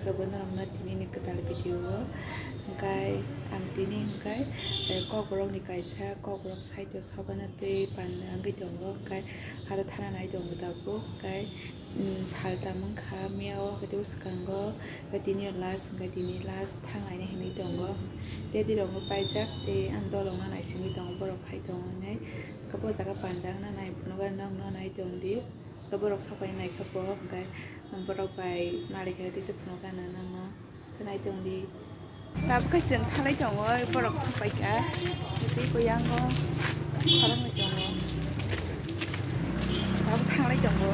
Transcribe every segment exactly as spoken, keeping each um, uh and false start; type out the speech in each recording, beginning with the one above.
Abo norokno tini ni kwtal video o, hwnkhe ang tini hwnkhe, eh, kokborok ni kaisa kokborok side o sabana tei panda wngwi tongo, hwnkhe aro thana nai tongo tabuk, hwnkhe, mm, sal tamo wngkha miya o, hwnkhe tei bwskango, hwnkhe tini o last, hwnkhe tini last thang laina hinwi tongo, tei twi rok bo paijak tei ang dolong no naisingwi tongo, borok phai tongo hinwi, hwnkhe bo jaga panda wngna nai phunukgo, nokno nai tongdi. Borok sok bai naikha bo, hwnkhe borok bai nalikha tei se phunukha nang nangno. Nai tongdi. Tabuk khe chwng thalai tongo, borok sok bai kha. Tei buyango khoroknwi tongo. Tabuk thanglai tongo.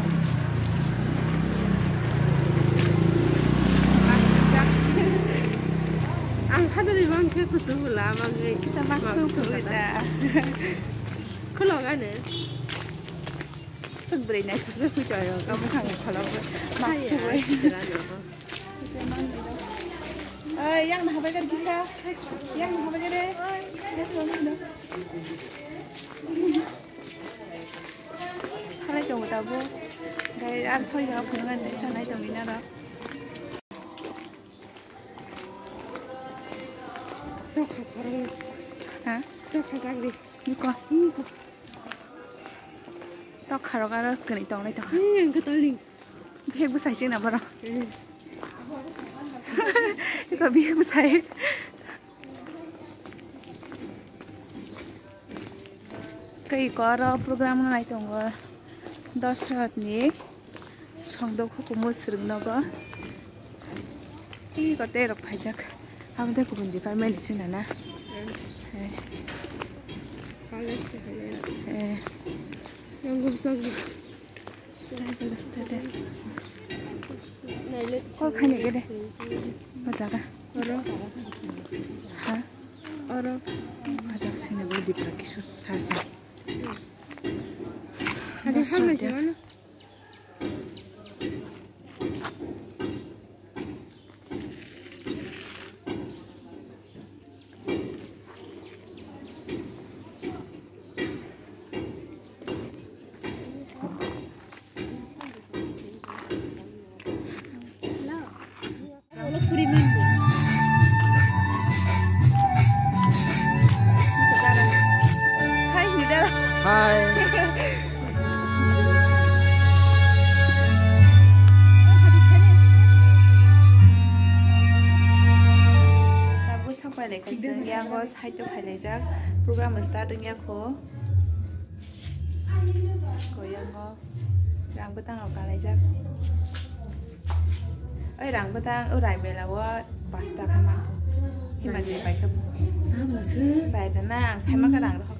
Ang hadari bang khe kuchuk bwla, bang khe kisa mask mask tubui tubui ta. Khulok ano. Swk bwrwi naithok se phuichaio, ka bwkhang khulok mask tubui. Oi, yang nahabai kar kisa. Yang nahabai kar de. Halai tongo tabuk. Gai ar soi ha phunuknani sanai tongwi naro. Ha? Niko. Tok kharok aro kwrwi tonglai tongkha. Bihek bwsai chwngna borok. Iko bihek bwsai. Tei iko aro program nai tongo Dosrat ni songdok hukumu swrwng nogo. Tei iko tei rok phaijak. Abo tei kubun department ni sina na. Eh. Eh. Student, student. Call khaini gede. Bajaga. Oro. Ha? Oro. Bajaga sini bo Dipra Kishore sir ja. Ado Dosrat hamle ya. Jimano. Hai, Nidar. Hai. Tabuk sapai lai kha chwng yango side o phailaijak, program start wngya kho. Koyango rang bwtang rok kalaijak. Oi rang bwtang, o rai mela o pash taka man. Himani bai kha. Sama se. Sai da na, ang sai ma kha rang rok.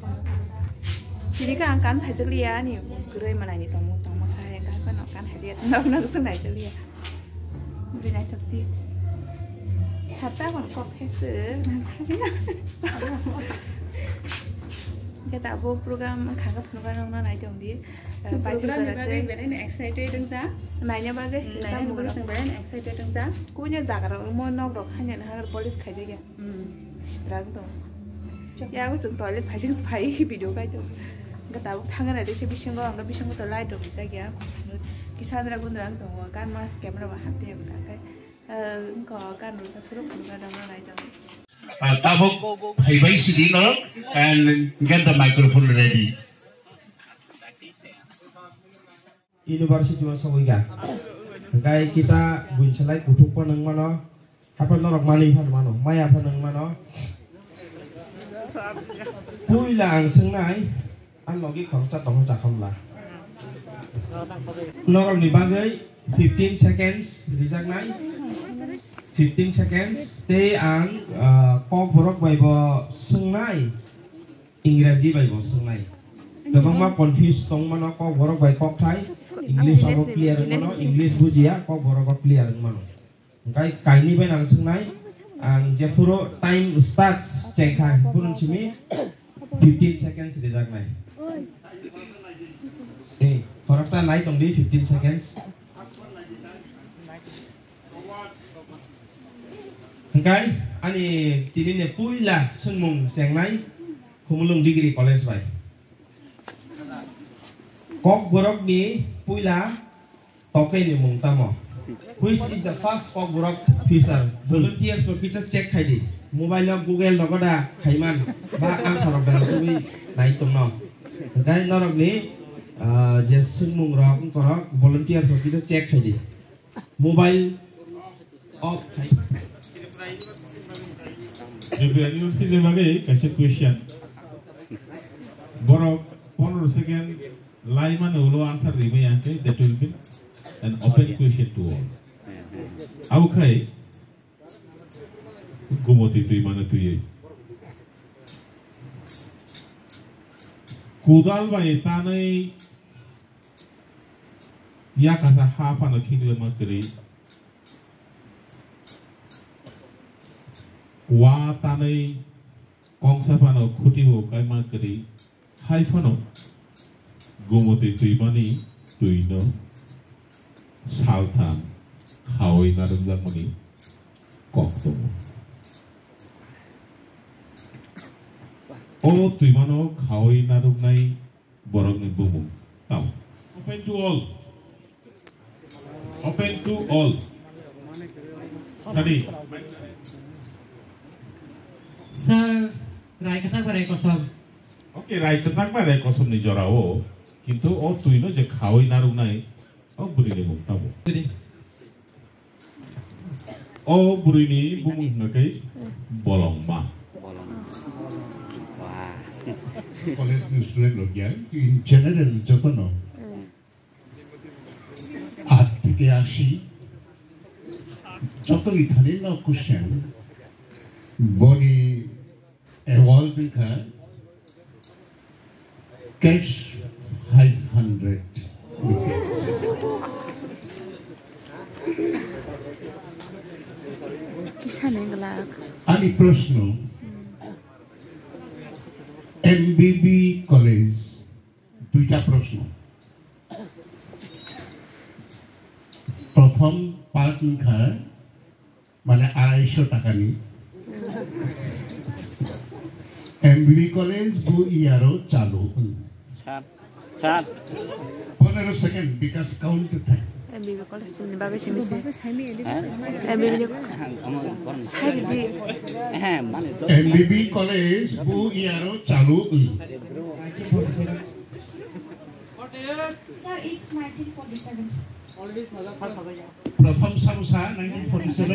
Tini ka ang kan phaijak liya ani kwrwi malai ni tongmo tongma kha, kan kan kan hai liya. Nok nok se naijak liya. Bini naithok di. Sata kon kok khe se. Khe tabuk program khangkha phunukha nokno nai tong di. Program ni bagwi berai no excited wngja. Naina bagwi. Naina bagwi chwng berai no excited wngja. Kuino jaga rok mo nok rok haino naha police khaijakya. Sitrang tong. Yago chwng toilet phaising phai video kai tong. Hwnkhe tabuk thangna naidi se bisingo, hwnkhe bisingo to light rok rijak ya. Kisa andra gundra wng tongo, gan mas camera bo haptwi ya bwkha khe. Wngkha gan rwsa phuru phuru gan rok nai tongo. Ah, tabuk phaibai sidi no, and get the microphone ready. University o sogwi kha. Hwnkhe kisa buini salai kuthukma nung mano. Haphar norok manwi phano mano, maya phano wng mano. Puila ang swngnai, ang logi khoroksa tongo chakhamla. Norokni bagwi fifteen seconds rijaknai, fifteen seconds. Tei ang, ah, kokborok bai bo swngnai, Ingraji bai bo swngnai. Kwbangma confuse tong mano, kokborok bai kokthai, English abo clear wng mano, English bujiya, kokborok bo clear wng mano. Hwnkhe kainwi bai nang swngnai, ang jephuru time starts chengkha, phuru simi fifteen seconds rijaknai. Tei khoroksa nai tongdi fifteen seconds. Hwnkhe ani tini ni puila swngmung chengnai Khumulwng Degree College bai. Kokborokni puila Tokeni mung tamo? Which is the first Kokborok feature? Volunteers rok kisa check khai di. Mobile o Google rogo da khaiman ba answer rok da tubui nai tongno. Hwnkhe norokni, ah, je swngmung rok wngkorok volunteers rok kisa check khai di. Mobile off khai. Tripura University ni bagwi kaisa question. Borok pondro second Laimani ulo answer rimaya hwnkhe that will be an open question to all. Abo khai Gumoti twimano twiwi. Kudal bai tanwi yakasa ha phano khiklima kwrwi. Wa tanwi kongsa phano khuti bo kaima kwrwi. Hai phano Gumoti twimani twino saltham khawi narwkjakmani kok tongo. O twimano khawi narwknai borokni bumung tamo? Open to all. Open to all. Ready? Sir, rai kwchak bai rai kosom. Okay, rai kwchak bai rai kosom ni jora o, kintu o twi no je khawi narwknai, o bwrwi ni mung tamo? Ready? O bwrwi ni bumung hwnkhe Bolongma. Bolongma. Wah. College ni student rok ya, in general jotono. At theke ashi, joto ithani no question, boni award wngkha cash five hundred rupees. Kisa ni glak. Ani proshno, M B B college Duita proshno. Prothom part wngkha, mane, arai sho takani. M B B college bo iyaro chalu wng. Sir, sir. Pondro second, because count to time. M B B college ni bagwi simi se. Hah? M B B ni. Hah, omo, omo. Sai di. Heh, mane to. M B B college bo iyaro chalu wng. Sir, it's nineteen forty-seven. Prothom sabo sa nineteen forty-seven.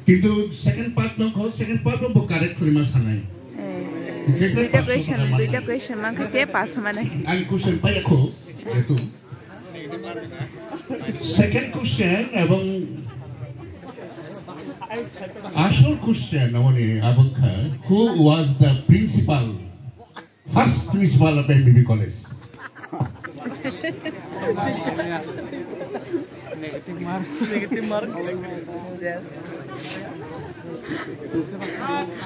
Kintu second part no kho, second part no bo correct khwlima sanai. Eh, Hwnkhe se duita question, duita question mankha se pass manai. Ang question paiya kho, jehetu. Second question ebong asol question aboni abong kha, who was the principal, first principal of M B B college? Negative mark. Negative mark. Yes.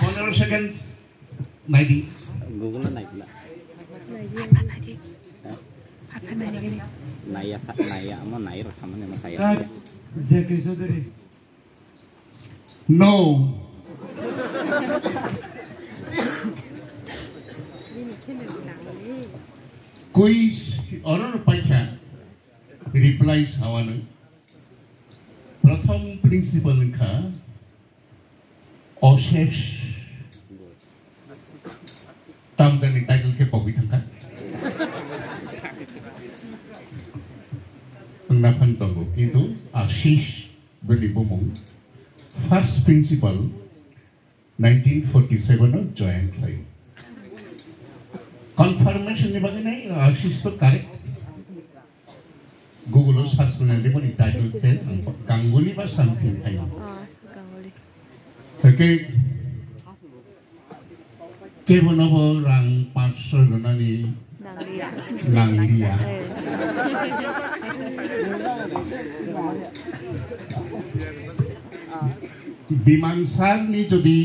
Pondro second. Naidi. Google-o naikla. Apa naidi? Hah? Apa naidi gini? Naiya sa-, naiya, amo nai rok samani amo saya. Sir, J K Chaudhary. No. Quiz oro no paikha. Reply sawano. Prothom principal wngkha Oshesh. Tamjani title khe pogwi thangkha. Wngna phan tongo, kintu Ashish bini bumung first principal nineteen forty-seven o join khlai. Confirmation ni bagwi nai, Ashish to correct. Google o search khlai nai, boni title khe Ganguly ba something khai. Oh, Ganguly. Hwnkhe kebo nobo rang panch soi rwnani nangliya. Nangliya. Eh. Biman sir ni jodi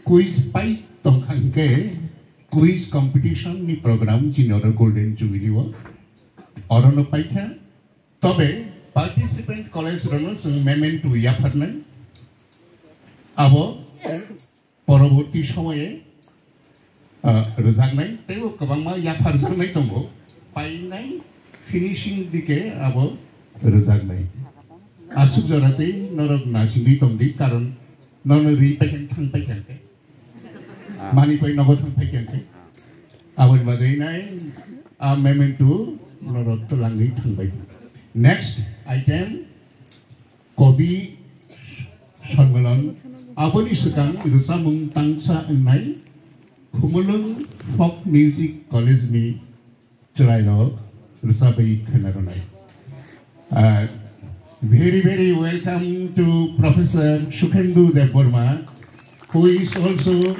quiz pai tongkha hwnkhe quiz competition ni program chini oro Golden Jubilee o oro no paikha. Tobe participant college rokno chwng memento yapharnai. Abo poroborti somoye, ah, rwjaknai, teibo kwbangma yapharjaknai tongo. Painai finishing dike abo rwjaknai. Aswk jora tei norok naisingwi tongdi, karon nono ri paikha thang paikha khe. Mani pai nogo thang paikha khe. Aboni bagwi nai a memento norok twlangwi thangbai. Next item, Kobi Sonmilon, aboni swkang rwchapmung tangsa wngnai Khumulwng Folk Music College ni chwrairok rwchapwi khwnarwnai. Uh, very, very welcome to Professor Sukhendu Debbarma, who is also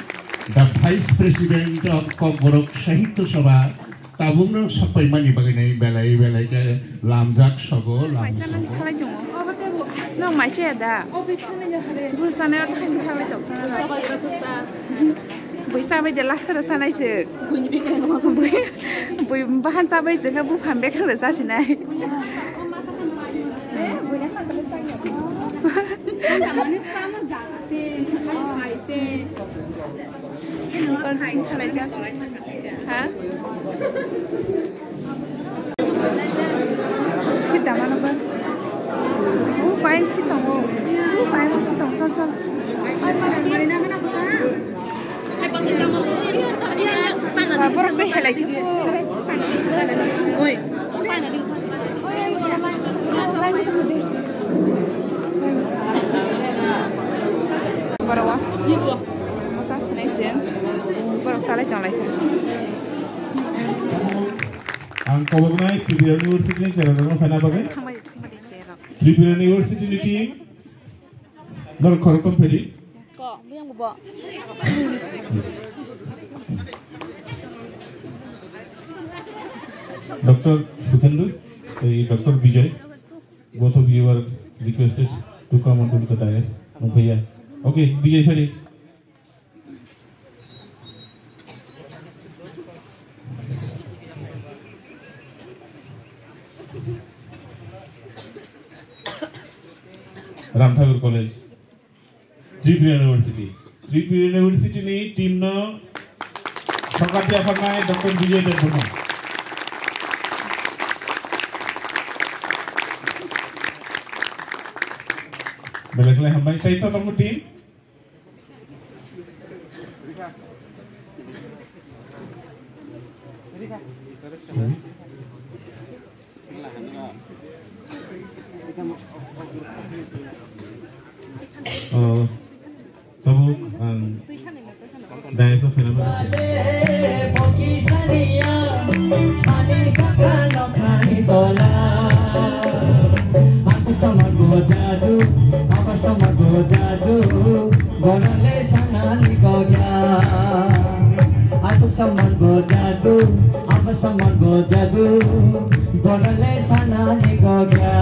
the Vice President of Kokborok Sahitya Sabha. Tabukno sokpaimani bagwi nai belai belai khe lamjak sogo, lam Paichanani sogo. Khalai tongo. Nang mai chaya da? Bul sanai oro thangwi thalai tong sana. Bui sabai de last ro sanai se. Bui bahan sabai se kha buphan bek le sasinai. Ha? Sita mana ba? Oh, pain sitong oh. Oh, pain sitong, chal, chal. Borok dei helai khe. Oi. Borok wa. Masa sinai sen. Borok salai tonglai khe. Ang koboknai Tripura University ni chwrairokno phaina bagwi. Tripura University ni team norok khorokthom phedi. Ko, buyang bo. Doctor Sukhendu, eh, Doctor Bijoy, both of you are requested to come onto the dais. Nungphaiya. Okay, Bijoy phedi. Ram Thakur College, Tripura University. Tripura University ni team no sokati aphaknai Doctor Bijoy Debbarma. Belai belai hambai. Tei to tongo team. Oh, tabuk ang dais o phela phela. Borale sanani gogya. Atuk saman bo jadu, aba saman bo jadu. Borale sanani gogya.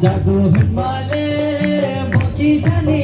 Jadu hwnmale boki sani